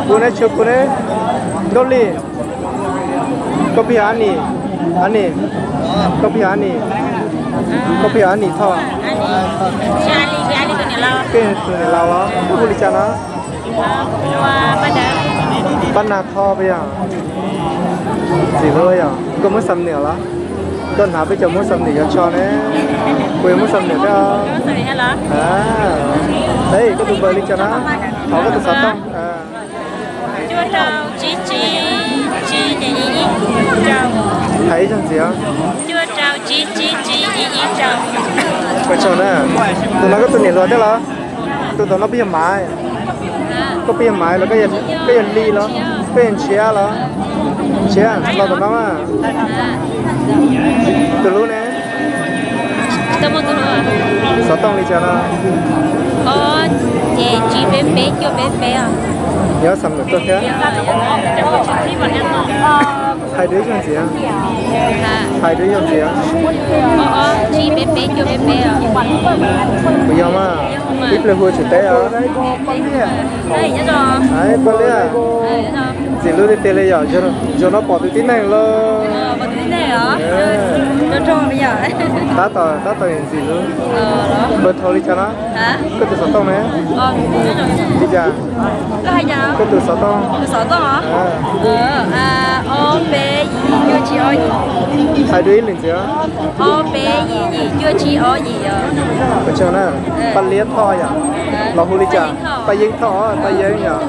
Kuv ne, tshuav kuv ne. Nkauj Lis, koj pheej yog Ab Nis, Ab Nis, koj pheej yog Ab Nis, koj pheej yog Ab Nis Thoj, peb tus niam laus los koj hu li cas no? Pab Nag Thoj peb yog. Ntxim hlub yog koj muab xam niam los? Koj hnav peb cov muab xam niam yuav tso ne. Kuv yuav muab xam niam thiab. Koj tus npawb li cas no? Thov koj tus xov tooj. Hais ib zaug ntxiv. Ua tsaug na. Tus no koj tus niam hluas thiab los? Tus tom no peb yog Maiv. Koj peb yog Maiv los koj yog Li los? Koj yog Ntshiab los? Ntshiab los tom no. Tus hlub ne? Xov tooj li cas no? Nyob xam num tuaj thiab. Hais dua ib zaug ntxiv. Hais dua ib zaug ntxiv. Kuv yog mas, ib pliag hu tsis teb os. Paj Liab, ntxim hlub tiag tiag li yom, zaum no pom tus tib neeg los. Tab tom, tab tom ntxim hlub. Npawg Thauj li cas no? Koj tus xov tooj ne? Li cas? Koj tus xov tooj. Hais dua ib lwm ntxiv. Paj Liab Thoj yom, los hu li cas? Paj Yeeb Thoj, Paj Yeeb yom.